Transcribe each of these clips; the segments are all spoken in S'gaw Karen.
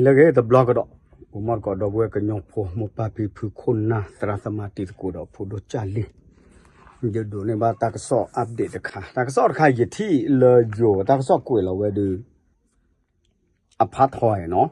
လၢဂ့ၤတဘျီကဒီး, အိၣ်မီၢ်တကိးဒီပုၢ်ဝဲၢ်ကညီဖိ မိၢ်ပၢ်ဖံဖု ခိၣ်နၢ် သရၣ်သမါ တံၤသကိးဒီးဖိဒိၣ်ကၢ်လံၢ်, ယဒိးန့ၢ်ဘၣ်တၢ်ကစီၣ် update တခါ, တၢ်ကစီၣ်တခါ ယထံၣ်လၢယိၤ တၢ်ကစီၣ်ကွဲးလီၤဝဲဒုး အဖးထီနီၤ,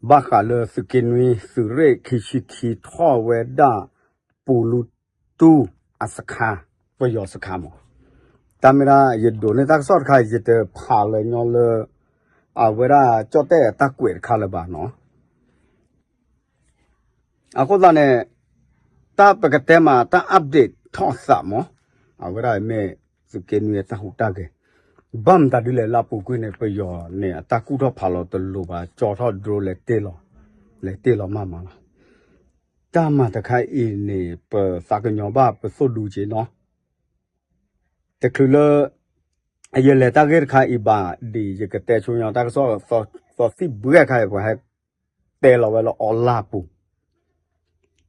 ဘၣ်ဃးလၢသုးက့နွံ သုးရ့ၣ်ခံဆံခံ ထီၣ်ဝဲဒၣ် ပူၤလူတူၢ်အစခါ, ပယီၤစခါမး, တၢ်မ့ၢ်ဒၣ် ယဒိးန့ၢ်တၢ်ကစီၣ်တခါ ယတဖးလၢညီလၢ အဝဲဒၣ်ကၠီၣ်တဲၣ်အတၢ်ကွဲးတခါလၢၤဘၣ်နီၤ. အဃိသတးန့ၣ် တၢ်ပကတဲမး တၢ် update ထီၣ်သးမး, အဝဲဒၣ်မ့ၢ် သုးက့နွံအတၢ်ဟူးတၢ်ဂဲၤ, ဘၣ်မတၤဒ်လဲၣ် လၢအပူၤကွံာ်န့ၣ် ပယီၤန့ၣ် အတၢ်ကူၣ်ထီၣ်ဖးလီၤတလိၤဘၣ်, ကၠီထီၣ် drone လဲၤတ့ၢ်လီၤ, လဲၤတ့ၢ်လီၤမးမးလီၤ. တၢ်မၤတခါအံၤန့ၣ် ပသးကညီၤဘၣ်ပသိၣ်ဒူက့နီၤ, တချုးလၢ ယလဲၤတၢ်ဂ့ၢ်တခါအံၤဘၣ်ဒံး ယကတဲဆိညီ တၢ်ကစီၣ် သီသံၣ်ဘှဲၣ်ခါအံၤ ပှၤဟဲတဲလီၤဝဲလၢအီလၢ်ပူၤ,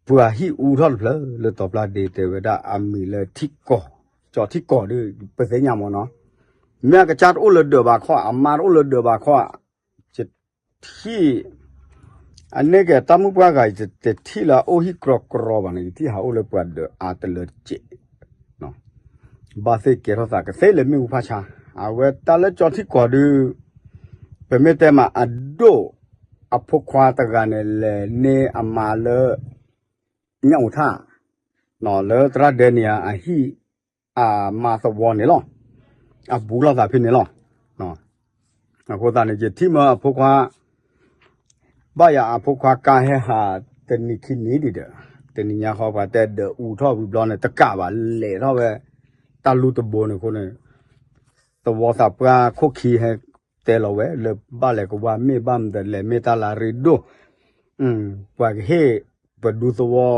ပှၤဟံၣ်အူထီၣ်တဖျၢၣ်လၢတီၤပျၢ်ဒ့ တဲဝဲဒၣ်အမံၤလၢထံကီၢ်, ကၠီထံကီၢ်ဒုး ပသ့ၣ်ညါမးနီၤ, မ့ၢ်အကစၢ်တအိၣ်လၢဒၢးဘးခီၣ်, အမါတအိၣ်လၢဒၢးဘးခီၣ်, ယထံၣ် အန့ၣ်က့ၤတၢ်မုၣ်ပှၢ်ဂၤ ယတထံၣ်လၢအအိၣ်ဟံၣ်ကြီကြီဘၣ်န့ၣ် ယထံၣ်ဟးအိၣ်လၢပှၤဒၢးအါတလၢတစဲး, ဘၣ်သ့ၣ်ကဲထီၣ်သးကသ့လၢမ့ၣ်အူဖးဆါ, အဝဲတၢ်လၢကၠီထံကီၢ်ဒုး ပမ့ၢ်တဲမးအဒိၣ် အဖိခွါတဂၤန့ၣ် လဲၤန့ၢ်အမါလၢ ညၣ်အိးထၣ် လၢသရၣ်ဒဲနံၤအဟံၣ် အမါသဝီန့ၣ်လီၤ, အဘူးလိာ်သးဖဲန့ၣ်လီၤ. အဃိသတးန့ၣ် ယထံၣ်မၢအဖိခွါ ဘၣ်ယၤအဖိခွါကါဟဲဟး တနံၤခံနံၤဒံးဒီး တနံၤညါဃီ ပှၤတဲဒၢးအူထီၣ်ဝံၤဘျီန့ၣ် တကးဘၣ်လဲၤထီၣ်ဝဲ တၢ်လူတဘိန့ၣ်အဃိန့ၣ် သဝီသးပှၢ်ခိၣ်ခံဟဲတဲလီၤဝဲ လၢဘၣ်လဲၤကဝၢ်မ့ၢ်ဘၣ်မတၤလဲၣ် မ့ၢ်တၢ်လၢအရ့ဒိၣ် ပှၤကဟ့ၣ်ပဒူသဝီ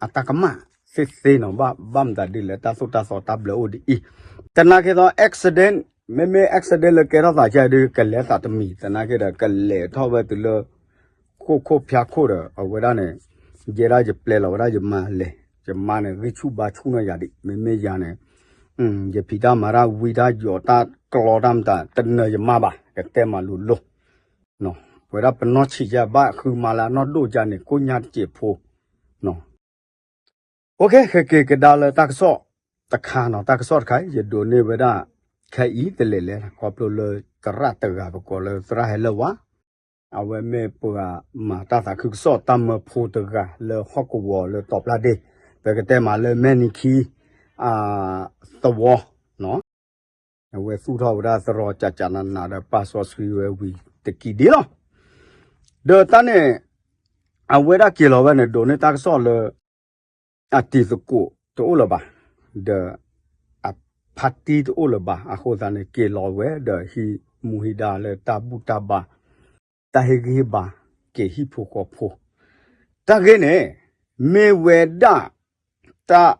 အတၢ်ကမၣ်သ့သ့နီၤ ဘၣ်မတၤဒ်လဲၣ် တၢ်သိၣ်တၢ်သီတၢ်ဘျၢအိၣ်ဒ်အံၤ, တနာ်က့ၤသိး accident မ့မ့ၢ် accident လၢကဲထီၣ်သးကဲဒုး ကလဲၤသးတမံၤ တနာ်က့ၤဒီး ကလဲၤထီၣ်ဝဲတုၤလၢ ဃိၣ်ခိၣ်ဖၠါခိၣ်ဒီး အဝဲဒၣ်န့ၣ် ယဲဒၣ်ယပျဲလီၤဝဲဒၣ်ယမါလဲၤ ယမါန့ၣ် ဂံၢ်ဆူၣ်ဘါဆူၣ်နီၢ်ယၤဒံး မ့မ့ၢ်ယၤန့ၣ် ယဖံးတၢ်မၤတၢ်ဝံတၢ်ယိးတၢ်ကျီတၢ်မတၤ တနၢၤယမါဘၣ် ကတဲမၤလိၤလိၤ ပဝဲဒၣ်ပနီၢ်ဆံးယဲၢ်ဘၣ်ဃုမၤလၢအနီၢ်ဒိၣ်ယါန့ၣ် ကိၣ်ညါတစဲးဖိ OK ဃ့က့ၤကဒါလၢတၢ်ကစီၣ်တခါနီၤ တၢ်ကစီၣ်တခါ ယဒိးန့ၢ်ဝဲဒၣ် ခဲအံၤတလဲၤလဲၤ ခီဖျိလၢသရၣ်တဂၤပကိးလၢသရၣ်ဟဲလၢဝါ အဝဲမ့ၢ်ပှၤမၤတၢ်သးခုကစီၣ်တၢ်မၢဖိတဂၤလၢဟီၣ်ကဝီၤလၢတီၤပျၢ်ဒ့ ပကတဲမးလၢမဲၢ်နံၤခံ သဝီ အဝဲသူၣ်ထီၣ်ဝဲဒၣ်သရီကးကးနးနးဒီးပာ်စီဆှံဝဲဝံၤတကံးဒ်လီၤ. ဒီးတၢ်န့ၣ် အဝဲဒၣ်က့ၤလီၤဝဲန့ၣ် ဒိးန့ၢ်တၢ်ကစီၣ်လၢ အတံၤသကိးတအိၣ်လၢၤဘၣ်, ဒီးအဖါတံၢ်တအိၣ်လၢၤဘၣ် အဃိသတးန့ၣ် က့ၤလီၤဝဲဒီးဟံးမူဟံးဒါလၢတၢ်ဘူၣ်တၢ်ဘါ တၢ်ဟ့ၣ်ဂံၢ်ဟ့ၣ်ဘါ က့ၤဟံၣ်ဖိဃီဖိ တၢ်ဂ့ၢ်န့ၣ် မ့ၢ်ဝဲဒၣ် တၢ်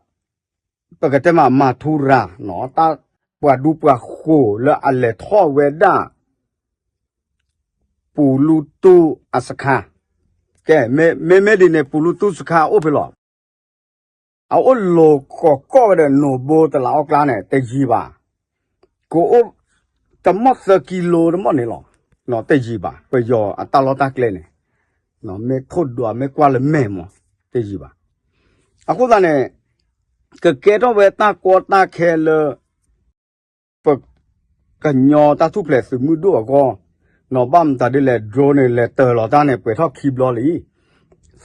ပကတဲမး မၤထူရၤနီၤ တၢ်ပှၤဒူပှၤဃိၤလၢအလဲၤထီၣ်ဝဲဒၣ် ပူၤလူတူၢ်အစခါ, ကဲ မ့မ့ၢ်ဒ်န့ၣ် ပူၤလူတူၢ်စခါအိၣ်ဖဲလဲၣ်, အအိၣ်လိၤကီးကီးဝဲဒီးနိၣ်ဘိတလးအီၣ်ကျါန့ၣ် တယံၤဘၣ်, ကအိၣ် တမီၢ်သၢကံလိတမီၢ်န့ၣ်လီၤ, တယံၤဘၣ် ပယီၤအတၢ်လီၢ်တၢ်ကျဲန့ၣ်, မ့ၢ်ထိၣ်ဒွးမ့ၢ်ကွၢ်လၢမဲာ်မး တယံၤဘၣ်, အဃိသတးန့ၣ် ကကဲထီၣ်ဝဲတၢ်ကီတၢ်ခဲလၢ ပကညီတၢ်ထူၣ်ဖျဲးသုးမုၢ်ဒိၣ်အဂီၢ်, နီၢ်ဘၣ်မတၤဒ်လဲၣ် drone န့ၣ် လဲၤတၢၤလီၤတၢ်န့ၣ် ပှဲၤထီၣ်ခံဘျီလံ,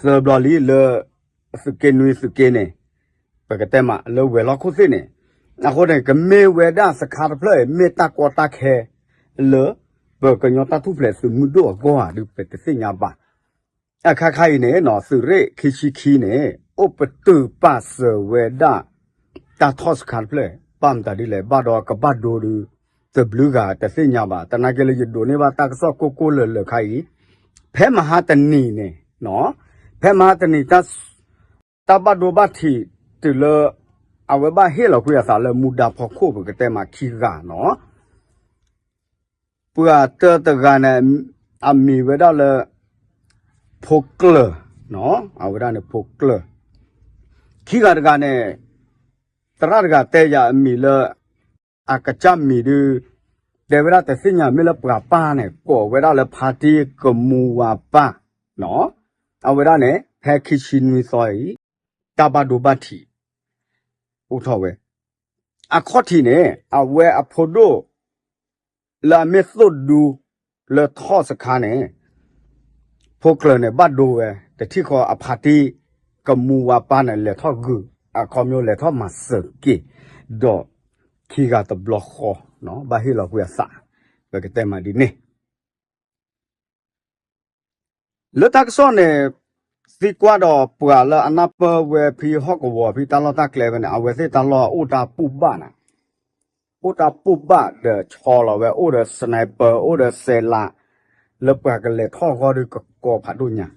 သၢဘျီလံလၢ သုးက့နွံသုးက့န့ၣ်, ပကတဲမးလၢဝဲၤလီၢ်ခိၣ်သ့ၣ်န့ၣ်, အဃိန့ၣ် ကမ့ၢ်ဝဲဒၣ်စခါတဖျၢၣ်အံၤ မ့ၢ်တၢ်ကီတၢ်ခဲလၢ ပကညီတၢ်ထူၣ်ဖျဲးသုးမုၢ်ဒိၣ်အဂီၢ်ဧါဒုး ပတသ့ၣ်ညါဘၣ် အခါခါအံၤန့ၣ်နီၤ သုးရ့ၣ်ခံဆံခံန့ၣ် အိၣ်ပတုာ်ပာ်စၢၤဝဲဒၣ် တၢ်ထီၣ်စခါတဖျၢၣ် ဘၣ်မတၤဒ်လဲၣ် ဘၣ်ဒီးကဘၣ်ဒိဒုး တဘျုးဂၤတသ့ၣ်ညါဘၣ် တနာ်က့လၢယဒိးန့ၢ်ဘၣ်တၢ်ကစီၣ်ကိၢ်ကိၢ်လၢၤလၢၤခါအံၤ ဖဲမဟါတနံၤန့ၣ် ဖဲမဟါတနံၤ တၢ်ဘၣ်ဒိဘၣ်ထံးတုၤလၢ အဝဲဘၣ်ဟ့ၣ်လီၤကွံာ်အသးလၢမူဒါဖီခိၣ်ပကတဲမးခံဂၤနီၤ ပှၤတၢတဂၤန့ၣ် အမံၤဝဲဒၣ်လၢ ဖိကျၢၢ်, အဝဲဒၣ်န့ၣ်ဖိကျၢၢ်, ခံဂၤတဂၤန့ၣ် သရၣ်တဂၤတဲယၤအမံၤလၢ အကစၢ်မံၤဒုး တဲဝဲဒၣ်တသ့ၣ်ညါမ့ၢ်လၢပှၤပၢ်န့ၣ် ကိးဝဲဒၣ်လၢဖါတံၢ်ကမူဝါပၢ်, အဝဲဒၣ်န့ၣ် ဖဲခံဆံနွံသီအံၤ တၢ်ဘၣ်ဒိဘၣ်ထံး အိၣ်ထီၣ်ဝဲ, အခီၣ်ထံးန့ၣ် အဝဲအဖိဒိၣ် လၢအမ့ၢ်သိၣ်ဒူ လၢထီၣ်စခါန့ၣ် ဖိကျၢၤန့ၣ် ဘၣ်ဒိဝဲ တထံၣ်ဃီအဖါတံၢ်ကမူဝါပၢ်န့ၣ် လဲၤထီၣ်ဂုာ် အခီပညီလဲၤထီၣ်မၤစၢၤက့ၤ ဒီးခံဂၤတဘျီဃီ ဘၣ်ဟ့ၣ်လီၤကွံာ်အသး, ပကတဲမးဒ်န့ၣ် လၢတၢ်ကစီၣ်န့ၣ် သံကွၢ်ဒီးပှၤလၢအနၢ်ပၢၢ်ဝဲဖဲဟီၣ်ကဝီၤဖဲတၢ်လီၢ်တၢ်ကျဲဝဲန့ၣ် အဝဲသ့ၣ်တၢ်လီၢ်အိၣ်တၢ်ပူၣ်ဘၣ်န့ၣ်, အိၣ်တၢ်ပူၣ်ဘၣ်ဒီးဆီလီၤဝဲ အိၣ်ဒီး sniper အိၣ်ဒီးစဲးလး လၢပှၤကလဲၤထီၣ်ဂီၢ်ဒီးကကိးဖးဒိၣ်ညါ,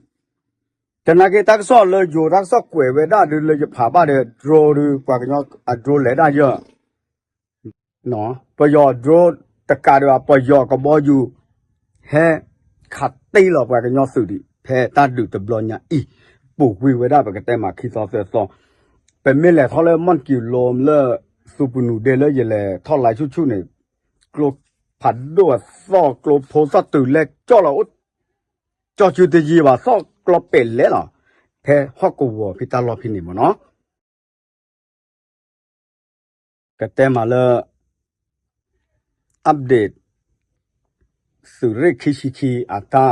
တနာ်က့တၢ်ကစီၣ်လၢယိၤတၢ်ကစီၣ်ကွဲးဝဲဒၣ်ဒုးလၢယဖးဘၣ်ဒီး drone ဒုး ပှၤကညီအ drone လဲၤဒၣ်ယၢ် ပယီၤ drone တကးဒံးဘၣ် ပယီၤကဘီယူၤ ဟဲခးတ့ၢ်လီၤပှၤကညီသုးဒံး ဖဲတၢ်ဒုးတဘျီညါအံၤ ပူၤကွံာ်ဝဲဒၣ်ပကတဲမးခံသီသၢသီ, ပမ့ၢ်လဲၤထီၣ်လၢ မီၢ်ကံၤလိ လၢ သုးပနူၤဒဲ လၢယလဲၤထီၣ်လါဆူၣ်ဆူၣ်န့ၣ် ကျိဖးဒိၣ်အသီၣ် ကျိဖိသီၣ်တုၤလဲၤကၠီၣ်လီၤအိၣ် ကၠီၣ်စုတယံာ်ဘၣ် သီၣ်ကျီပဲာ်လဲၣ်လီၤ, ဖဲဟီၣ်ကဝီၤဖဲတၢ်လီၢ်ဖဲန့ၣ်မ့ၢ်နီၤ ကတဲမးလၢ update သုးရ့ၣ်ခံဆံခံ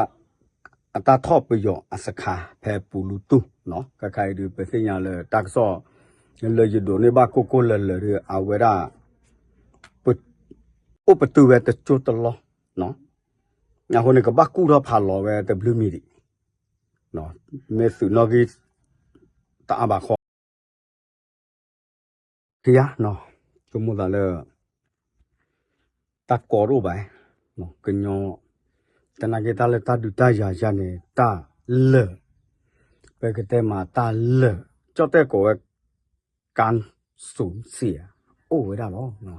အတၢ်ထီၣ်ပယီၤအစခါဖဲပူၤလူတူၢ်နီၤ, ခဲခါအံၤဒုး ပသ့ၣ်ညါလၢတၢ်ကစီၣ် လၢယဒိးန့ၢ်ဘၣ်ကိၢ်ကိၢ်လၢၤလၢၤဒီး အဝဲဒၣ် အိၣ်ပတုာ်ဝဲတကၠိတလီၢ်နီၤ, အဃိန့ၣ် ကဘၣ်ကူၣ်ထီၣ်ဖးလီၤဝဲတဘျုးမံၤဒံး, မ့ၢ်သုးနီၣ်ဂံၢ် တအါဘၣ်ဃီ ကယၤနီၤ, ဆိကမိၣ်သးလၢ တၢ်ကီဒိၣ်ဘၣ်, ကညီ တနာ်က့တၢ်လၢတၢ်ဒုးတၢ်ယၤယၤန့ၣ် တၢ်လၢာ်, ပကတဲမးတၢ်လၢာ် ကၠီၣ်တဲၣ်ကိးဝဲ ကၣ်စူၣ်စံၣ် အိၣ်ဝဲဒၣ်လီၤ.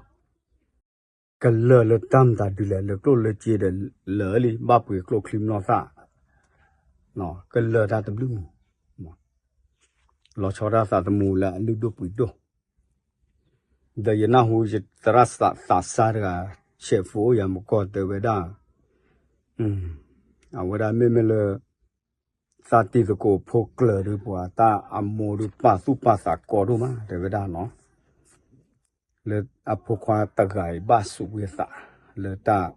ကလၢာ်လၢတၢ်မတၤဒုးလဲၣ် လၢကျိၣ်လၢစ့ဒီးလၢာ်လံ ဘၣ်ပှ့ၤကျိချံမျိာ်သၣ်, ကလၢာ်တၢ်တဘျုးမံၤ, လီၤဆီဒၣ်သးသမူလၢအလုၢ်ဒိၣ်ပှ့ၤဒိၣ်, ဒီးယနၢ်ဟူယသရၣ်သးစၢ်တဂၤ ဆဲးဖိအိၣ်ယၤမကီၢ်တဲဝဲဒၣ်, အဝဲဒၣ်မ့မ့ၢ်လၢ သးတံၤသကိးဖိကျၢၤဒီး ပှၤတၢ်အမိၢ်ဒီးပာ်သူၣ်ပာ်သးကီဒိၣ်မး တဲဝဲဒၣ်နီၤ, လၢအဖိခွါတဂၤအံၤဘၣ်စူးကွံာ်အသး လၢတၢ်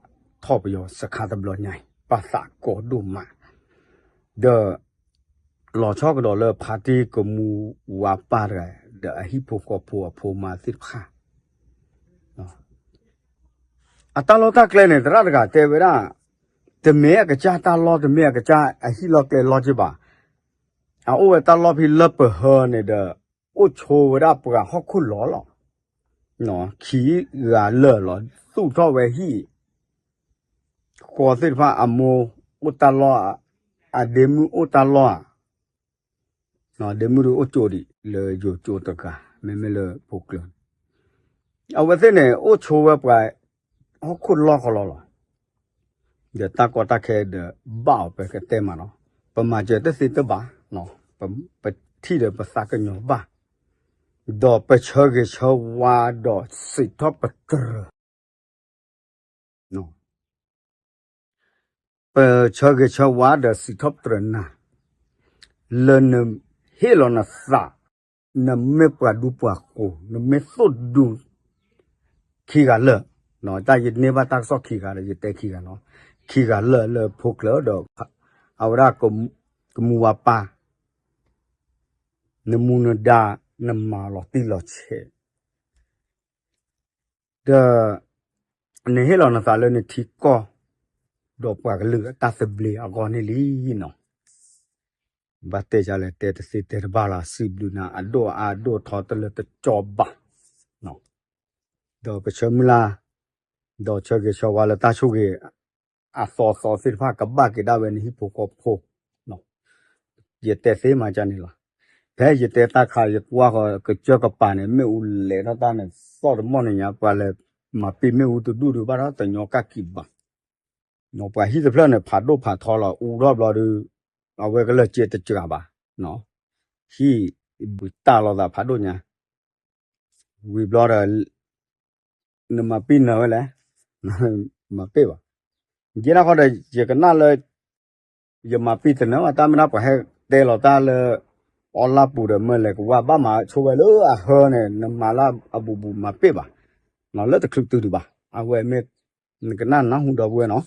ထီၣ်ပယီၤစခါတဘျီညါအံၤ ပာ်သးကီဒိၣ်မး, ဒီး လီၤဆီကဒီးလၢဖါတံၢ်ကမူဝါပၢ်တဂၤ ဒီးအဟံၣ်ဖိဃီဖိအဖိမါသ့ၣ်တဖၣ် အတၢ်လီၢ်တၢ်ကျဲန့ၣ် သရၣ်တဂၤတဲဝဲဒၣ်, တမ့ၢ်အကစၢ်တၢ်လီၢ် တမ့ၢ်အကစၢ်အဟံၣ်လီၢ်ကျဲလီၢ်က့ဘၣ်, အအိၣ်ဝဲတၢ်လီၢ်ဖဲလၢပဟၢန့ၣ်ဒီး အိၣ်ဆိဝဲဒၣ်ပှၤဟီၣ်ခိၣ်လီၤလီၤ, ခံဂၤလၢာ်လီၤ သူၣ်ထီၣ်ဝဲဟံၣ် ဃီသ့ၣ်တဖၣ်အမိၢ်အိၣ်တၢ်လီၢ်, အဒ့မုၣ်အိၣ်တၢ်လီၢ်ဧါ, ဒ့မုၣ်ဒုးအိၣ်ကၠိဒံး လၢယိၤကၠိတဂၤ မ့မ့ၢ်လၢဖိကျၢၤ, အဝဲသ့ၣ်န့ၣ် အိၣ်ဆိဝဲပှၤ ဟီၣ်ခိၣ်လီၢ်ခီလီၤလီၤ, ဒီးတၢ်ကီတၢ်ခဲဒီးဘၣ်အီၤ ပကတဲမးနီၤ, ပမၤစၢၤတသ့တဘၣ်, ပထံၣ်ဒီးပသးကညီၤဘၣ်, ဒီးပဆၢဂ့ၤဆၢဝါဒီးစံးထီၣ်ပတြၢၤ ပဆၢဂ့ၤဆၢဝါဒီးစံးထီၣ်ပတြၢၤနၤ, လၢနဟ့ၣ်လီၤနသး, နမ့ၢ်ပှၤဒူပှၤဃိၤ နမ့ၢ်သိၣ်ဒူ ခံဂၤလၢာ်, တၢ်ယန့ၢ်ဘၣ်တၢ်ကစီၣ်ခံဂၤဒီး ယတဲခံဂၤနီၤ, ခံဂၤလၢာ်လၢဖိကျၢၤဒီး အဝဲဒၣ်ကမူဝါပၢ်, နမူနဒါ နမၤလီၤတံၢ်လီၤဆဲး ဒီး နဟ့ၣ်လီၤနသးလၢနထံကီၢ် ဒီးပှၤကလုာ်အတၢ်သဘျ့အဂီၢ်န့ၣ်လံနီၤ, ဘၣ်တဲယလဲၣ် တဲတသ့တဲတဘၣ်လီၤ စံးဘျုးနၤအဒိၣ်အါဒိၣ်ထီတလၢတကီဘၣ်, ဒီးပဆၢမုၢ်လၢ်, ဒီးဆၢဂ့ၤဆၢဝါလၢတၢ်ဆိၣ်ဂ့ၤ အသီသီသ့ၣ်တဖၣ်ကဘၣ်က့ၤဒၣ်ဝဲနဟံၣ်ဖိဃီဖိ ယတဲသ့မးကန့ၣ်လီၤ, ဖဲယတဲတၢ်ခါ ယကွၢ်ဃီ ကစၢၢ်ကပၤန့ၣ် မ့ၣ်အူလဲၤထီၣ်တၢ်န့ၣ် သီၣ်တမီၢ်န့ၣ်ညါ ပှၤလဲၤမၤပ့ၤမ့ၣ်အူတဒူၣ်ဒုး ဘၣ်ထီၣ်တညီကၣ်ကံၤဘၣ်, ပှၤဟံၣ်တဖျၢၣ်န့ၣ် ဖးဒိၣ်ဖးထီလီၤ အူထီၣ်ဘျီဒုး အဝဲကလၢာ်စဲးတစှၤဘၣ်, ဟံၣ်ဘုးတၢ်လီၤသးဖးဒိၣ်ညါ, ဝံၤဘျီဒီး နမၤပ့ၤနၢၤဝဲလဲၣ်, မၤပ့ၢ်ဘၣ်. ယဲဒၣ်ဃီဒီး ယကနၣ်လၢ ယမၤပ့ၢ်တနၢၤဘၣ် တၢ်မ့ၢ်ဒၣ်ပှၤဟဲတဲလီၤတၢ်လၢ အီလၢ်ပူၤဒီး မၢလဲၤကဝါဘၣ်မၤဆိဝဲ လၢအဟၢန့ၣ် နမၤလၢအဘူးဘူးမၤပ့ၢ်ဘၣ်, လၢတချုးတုၤဒံးဘၣ်. အဝဲမ့ၢ် နကနၣ်နၢ်ဟူဒီပုၢ်ဝဲၢ်နီၤ.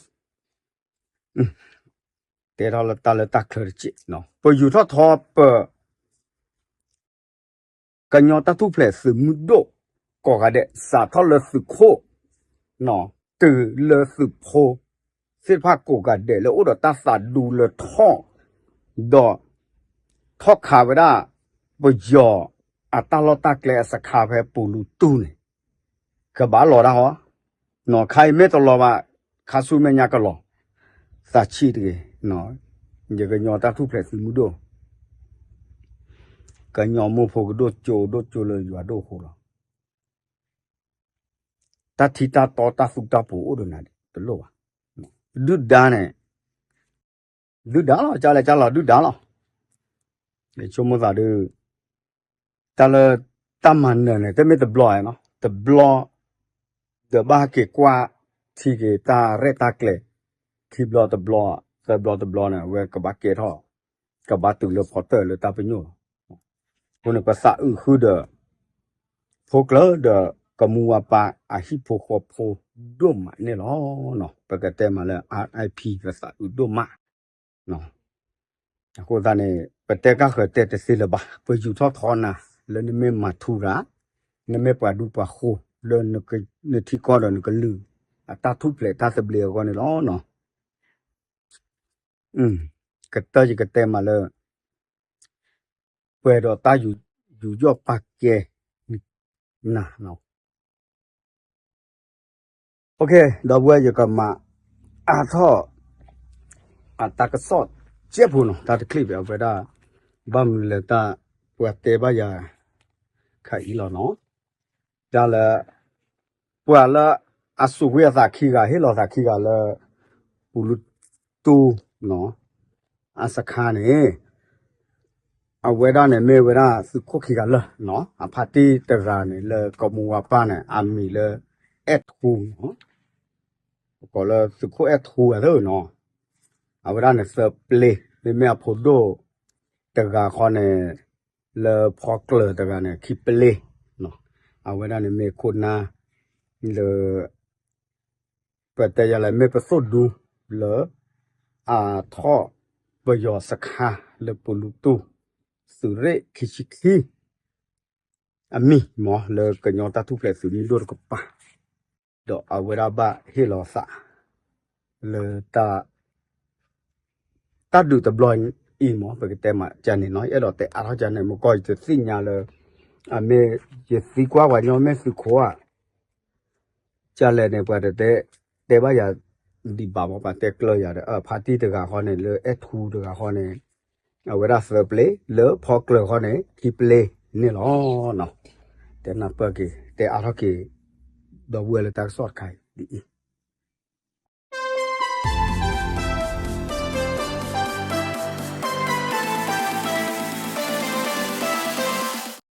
တဲထီၣ်လၢတၢ်လၢတၢ်ချၢတက့ၢ်. ပယူၤထီၣ်ထီပ ကညီတၢ်ထူၣ်ဖျဲးသုးမုၢ်ဒိၣ်ကိးဂၤဒဲး စးထီၣ်လၢသုးခိၣ် တုၤလၢသုးဖိ သ့ၣ်တဖၣ်ကိးဂၤဒဲးလၢအိၣ်ဒီးတၢ်သးဒူလၢထီၣ် ဒီး ထီၣ်ခးဝဲဒၣ် ပယီၤအတၢ်လီၢ်တၢ်ကျဲအစခါဖဲပူၤလူတူၢ်န့ၣ် ကဘၣ်လီၤဒၣ်ဟီ, ခါအံၤမ့ၢ်တလီၤဘၣ် ခါဆူမဲာ်ညါကလီၤ, သးဆံးတဂ့ၤ, ယကညီတၢ်ထူၣ်ဖျဲးသုးမုၢ်ဒိၣ် ကညီမိၢ်ဖိကဒိၣ်ကၠိဒိၣ်ကၠိလၢယွၤဒိၣ်ဃိလီၤ. တၢ်ထံတၢ်တီတၢ်သူတၢ်ပူၤအိၣ်ဒီးနၤဒံးတလိၣ်ဘၣ်. ဒုၣ်ဒါန့ၣ် ဒုၣ်ဒါလီၤ ကလဲၤကလီၤ ဒုၣ်ဒါလီၤ. ယဆိကမိၣ်သးဒုး တၢ်လၢ တၢ်မၤနၢၤန့ၣ် တမ့ၢ်တဘျီနီၤ တဘျီ ဒီးဘၣ်ဟဲက့ၤကွၢ်ထံက့ၤတၢ်ရဲၣ်တၢ်ကျဲၤ ခံဘျီတဘျီ သၢဘျီတဘျီန့ၣ် အဝဲကဘၣ်ကဲထီၣ် ကဘၣ်တုၤလၢဖီတၢၣ်လၢတၢ်ပညိၣ်လီၤ. အဃိန့ၣ် ပသးအုးဃုာ်ဒီး ဖိကျၢၢ်ဒီး ကမူဝါပၢ် အဟံၣ်ဖိဃီဖိဒိၣ်မးန့ၣ်လီၤ. ပကတဲမးလၢ R I P ပသးအုးဒိၣ်မး အဃိသတးန့ၣ် ပတဲကၢ်ဃၢၤတဲတသ့လၢၤဘၣ် ပယူၤထီၣ်ထီနၤ လၢနမ့ၢ်မၤထူရၤ နမ့ၢ်ပှၤဒူပှၤဃိ လၢနထံကီၢ်ဒီးနကလုာ် အတၢ်ထူၣ်ဖျဲးတၢ်သဘျ့အဂီၢ်န့ၣ်လီၤ. ကတၢၢ်ယကတဲမးလၢ ပှဲၤဒီးတၢ်ယူးယီၣ်ပာ်ကဲ နၤ ဒီပုၢ်ဝဲၢ် ယကမၤအါထီၣ် အတၢ်ကစီၣ်ကဲးဖိနီၤ တၢ်တချံးဖဲအဝဲဒၣ် ဘၣ်မနုၤလဲၣ်တၢ် ပှၤတဲဘၣ်ယၤ ခါအံၤလီၤနီၤ တၢ်လၢ ပှၤလၢအစူးကွံာ်အသးခံဂၤ ဟ့ၣ်လီၤသးခံဂၤလၢ ပူၤလူတူၢ် အစခါန့ၣ် အဝဲဒၣ်န့ၣ်မ့ၢ်ဝဲဒၣ်သုးခိၣ်ခံဂၤလၢာ်နီၤ အဖါတံၢ်တဂၤန့ၣ် လၢကီၢ်မိၢ်ဝါပၢ်န့ၣ် အမံၤလၢ အဲၣ်ထူနီၤ ပကိးလၢသုးခိၣ်အဲၣ်ထူအသၢနီၤ အဝဲဒၣ်န့ၣ်သၢပျ့ မ့မ့ၢ်အဖိဒိၣ်တဂၤဃီန့ၣ် လၢဖီကျၢၤတဂၤန့ၣ် ခံပျ့ အဝဲဒၣ်န့ၣ်မ့ၢ်ခိၣ်နၢ် လၢ ပတဲယၤလဲၣ် မ့ၢ်ပသိၣ်ဒူလၢ အထီၣ်ပယီၤစခါလၢပူၤလူတူၢ် သုးရ့ၣ်ခံဆံခံ အမံၤမ့ၢ်လၢကညီတၢ်ထူၣ်ဖျဲးသုးမုၢ်ဒိၣ်တကပၤ ဒီးအဝဲဒၣ်ဘၣ်ဟ့ၣ်လီၤသး လၢ တၢ်ဒုးတဘျီအံၤမ့ၢ် ပကတဲမးကန့ၣ်နီၤ ယအဲၣ်ဒိးတဲအါထီၣ်ကန့ၣ် မ့ၢ်ကီၢ်ယတသ့ၣ်ညါလၢ အမ့ၢ်ယသံကွၢ်ပှၤညီမ့ၢ်သုးခိၣ်ဧါ ကလဲၣ်န့ၣ် ပှၤတတဲ တဲဘၣ်ယၤဒံးဘၣ်မ့ၢ် ပှၤတဲကျၢၤယၤဒီး ဖါတံၢ်တဂၤဃီန့ၣ် လၢအဲၣ်ထူတဂၤဃီန့ၣ် အဝဲဒၣ်သၢပျ့ လၢဖီကျၢၤဃီန့ၣ် ခံပျ့န့ၣ်လီၤ. တဲနၢ်ပၢၢ်က့ၤ တဲအါထီၣ်က့ၤ ဒီပုၢ်ဝဲၢ်လၢတၢ်ကစီၣ်တခါအံၤဒ်အံၤ